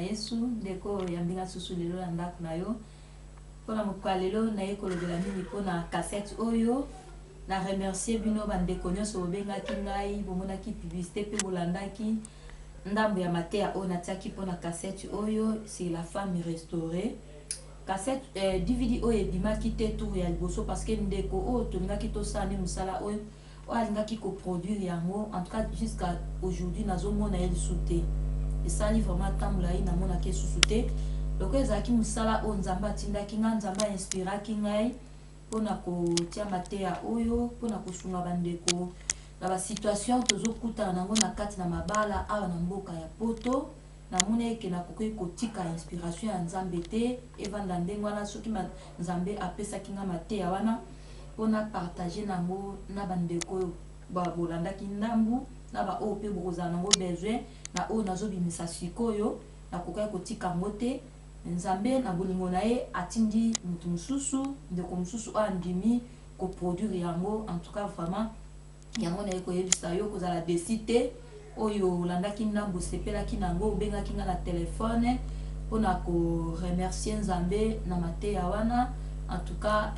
na Yesu. Ndeko oyambi nga susu lelo na ndako na yo. Mpona mokolo ya lelo naye kolobela mingi mpona cassette oyo. Na remercier bino bandeko nyonso bobengaki ngai, bomonaki publicité mpe bolandaki ndambo ya mateya oyo natiaki mpona cassette oyo c'est la femme restaurée. Cassette DVD oyo ebimaki te tour ya liboso parce que ndeko oyo tolingaki tosala nde mosala oyo oyo alingaki ko produire yango, en tout cas jusqu'à aujourd'hui nazomona ye lisusu te. Esali vraiment temps molayi namonaki ye susu te. Lokola ezalaki mosala oyo Nzambe atindaki ngai, Nzambe a inspiraki ngai mpona kotia mateya oyo mpona kosunga bandeko na ba situation tozokutana nango na kati na mabala awa na mboka ya poto. Namoni eke nakoki kotika inspiration ya Nzambe te evanda ndenge wana. Soki Nzambe apesaki nga mateya wana mpona partage nango na bandeko oyo bolandaki ndambu na baoyo mpe bokozala nango besoin na oyo nazobimisa sikoyo, nakokaki kotika yango te. Nzambe na bolingo na ye atindi moto mosusu, ndeko mosusu oyo andimi koproduire yango. En tout cas vraiment yango naye koyebisa yo, kozala déçu te. Oyo olandaki ndambo, osepelaki nango, obengaki nga na telefone mpona koremercier Nzambe na mateya wana. En tout cas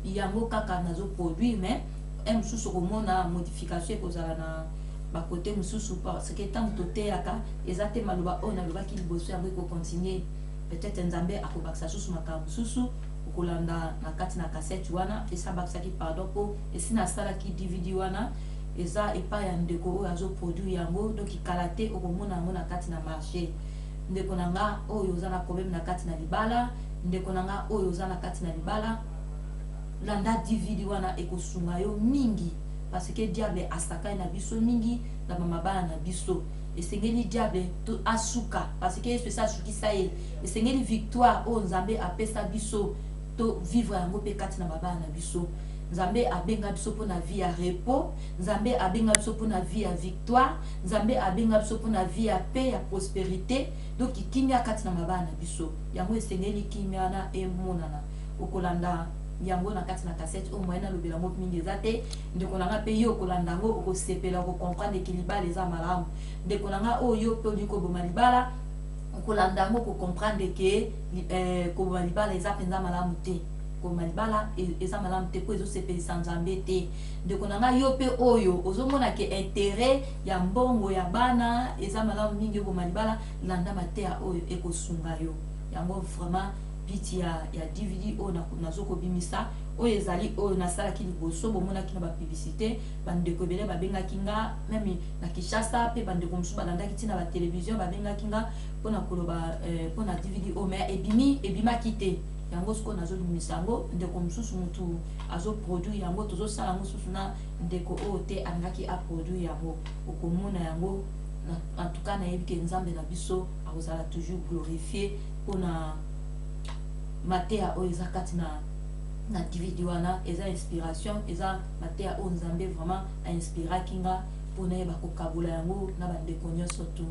yango kaka nazoproduire, mais un mosusu okomona modification ekozala na bakote mosusu, parce que ntango toteyaka eza te maloba oyo nalobaki liboso yango ekocontinue. Peut-être Nzambe akobakisa susu makambo mosusu, okolanda na kati na cassette wana. Esi abakisaki, pardon, mpo esi nasalaki DVD wana, eza epai ya ndeko oyo azoproduire yango. Donc kala te okomona yango na kati na marché. Ndeko na nga oyo oza na problème na kati na libala, ndeko na nga oyo oza na kati na libala, landa DVD wana, ekosunga yo mingi, parce que diable asakai na biso mingi na bamabala na biso. Esengeli diable to asuka, parce que Yesu esi asukisa ye. Esengeli victoire oyo Nzambe apesa biso to vivre yango mpe kati na mabala na biso. Nzambe abenga biso mpona vie ya repos, Nzambe abenga biso mpona vie ya victoire, Nzambe abenga biso mpona vie ya paix, ya prospérité. Donc kimia kati na mabala na biso, yango esengeli kimia wana emonana. Okolanda yango na kati na cassette oyo. Moyen nalobela yango mingi eza te. Ndeko na nga mpe yo okolanda yango, okosepela, okocomprendre ke libala eza malamu. Ndeko na nga oyo yo mpe olingi koboma libala, okolanda yango, okocomprendre ke koboma libala eza mpenza malamu te. Koboma libala eza malamu te mpo ezosepelisa Nzambe te. Ndeko na ngai, yo mpe oyo ozomona ke intérêt ya mbongo ya bana eza malamu mingi oboma libala, landa mateya oyo, ekosunga yo. Yango vraiment biti ya DVD oyo nazokobimisa, oyo ezali oyo nasalaki liboso, bomonaki na bapublicité. Bandeko ebele babengaki nga même na Kinshasa, mpe bandeko mosusu balandaki ntina batelevizio, babengaki nga mpona koloba mpona DVD oyo, mais ebimi ebimaki te. Yango sikoyo nazobimisa yango. Ndeko mosusu motu azoproduire yango, tozosala yango susu na ndeko oyo te alingaki aproduire yango. Okomona yango. En tout cas nayebi ke Nzambe na biso akozala toujours glorifié mpona mateya oyo eza kati na DVD wana. Eza inspiration, eza mateya oyo Nzambe vraiment ainspiraki nga mpona yeba kokabola yango na bandeko nyonso tu.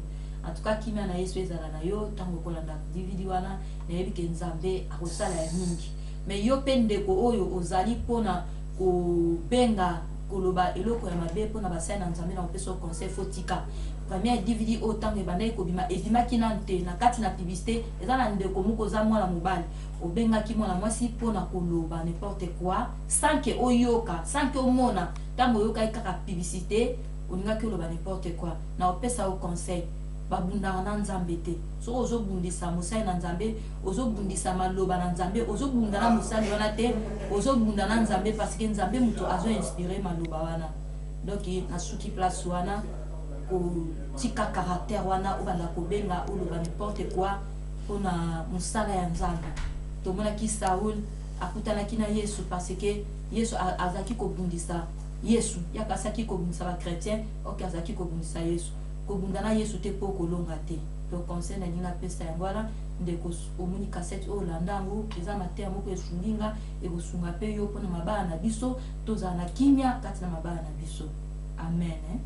En tout cas kimia na Yesu ezala na yo ntango okolanda DVD wana. Nayebi ke Nzambe akosala ya mingi. Mais yo mpe ndeko oyo ozali mpona kobenga koloba eloko ya mabe mpona basali na Nzambe, na kopesa yo conseil, faut tika. Première DVD oyo ntango ebandaki kobima, ebimaki nanu te. Na kati na publicité eza na ndeko moko, oza mwana mobali, obengaki mwana mwasi mpona koloba n'importe quoi sans ke oyoka, sans ke omona. Ntango oyokaki kaka publicité, olingaki oloba n'importe quoi. Na opesa yo conseil, babundaka na Nzambe te. Soki ozobundisa mosali na Nzambe, ozobundisa maloba na Nzambe, ozobunda na mosali wana te, ozobunda na Nzambe, parce que Nzambe moto azoinspire maloba wana. Donc nasuki place wana. Kotika caractère wana, obanda kobenga, oloba n'importe quoi mpona mosala ya Nzambe. Tomonaki Saul akutanaki na Yesu, parce que Yesu azalaki kobundisa Yesu, yaka asaki kobundisa bachrétien. Ok, azalaki kobundisa Yesu. Kobunda na Yesu te mpo kolonga te. Donc conseil nalingi napesa yango wana. Ndeko omoni cassette oyo, olanda yango, eza mateya moko esungi nga, ekosunga mpe yo mpona mabala na biso, tozala na kimia kati na mabala na biso. Amen, eh?